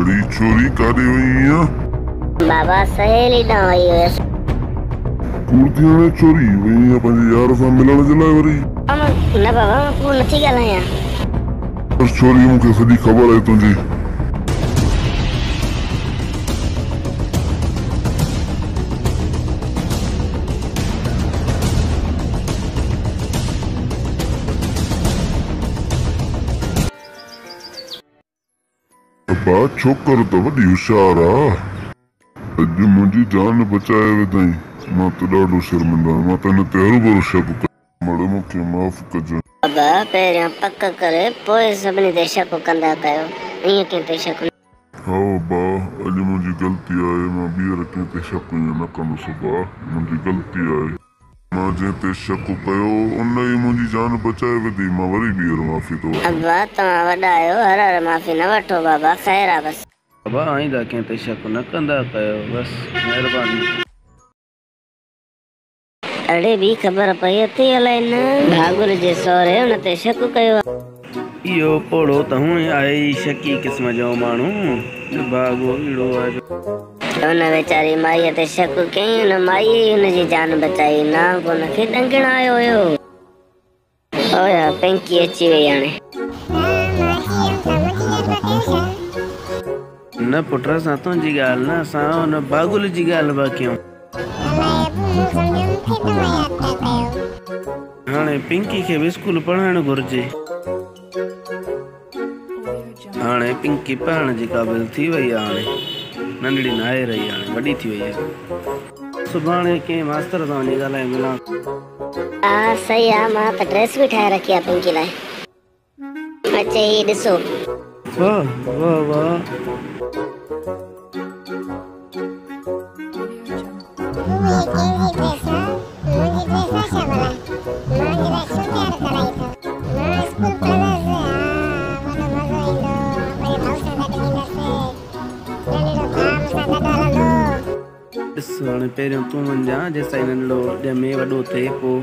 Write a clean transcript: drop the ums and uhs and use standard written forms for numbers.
اڙي ڇوري ڪاڏي وئي آهين؟ بابا سهيلي ڏانهن وئي هيس. ڪوڙ ٿي هڻين ڇوري، وئي آهين پنهنجي يار سان ملڻ جي لاء وري؟ نه بابا مان ڪوڙ نٿي ڳالهايان. بس ڇوري مون کي سڄي خبر آهي تنهنجي. ابا ڇوڪر ته وڏي هوشيار آ. اڄ منهنجي جان بچائي وڌائين. مان ته ڏاڍو شرمنده آهيان. مان ته هن تي هروڀرو شڪ ڪيو. مڙ مون کي معاف ڪجانء. ابا پهريان پڪ ڪري پوء سڀني تي شڪ ڪندا ڪيو. ائين ڪنهن تي شڪ نه. هائو ابا اڄ منهنجي غلطي آهي. مان ٻيهر ڪنهن تي شڪ ائين نه ڪندس ابا. منهنجي غلطي آهي. مان جنهن تي شڪ ڪيو، ان ئي منهنجي جان بچائي وڌي. مان وري ٻيهر معافي ٿو وٺان. ابا توهان وڏا آهيو، هر هر معافي نه وٺو بابا، خير آ بس. ابا آئنده ڪنهن تي شڪ نه ڪندا ڪيو، بس مهرباني. اڙي ٻي خبر پئي اٿئي الائي نه؟ ڀاڳل جي سهري ان تي شڪ ڪيو آ. اهو پوڙهو ته هونئن آهي ئي شڪي قسم جو ماڻهو، نڀاڳو اهڙو آ جو. ان ويچاري مائيء تي شڪ ڪيائين، ان مائيء ئي هن جي جان بچائي، نانگ هن کي ڏنگڻ آيو هيو. اوهه پنڪي اچي وئي هاڻي. نه پٽ اسان تنهنجي ڳالهه نه اسان ان باگل جي ڳالهه پيا ڪيون. هاڻي پنڪي کي به اسڪول پڙهائڻ گهرجي. هاڻي پنڪي پڙهڻ جي قابل ٿي وئي آهي. هاڻي ننڍڙي ناهي رهي هاڻي وڏي ٿي وئي آهي. سڀاڻي ڪنهن ماستر سان وڃي ڳالهائي ملان. ها صحيح آ مان ته ڊريس به ٺاهي رکي آ پنڪي لاء. اچي هي ڏسو. واه واه واه. ڏس هاڻي پهريون تون وڃجان جيستائين ننڍڙو ڄمي وڏو ٿئي پوء.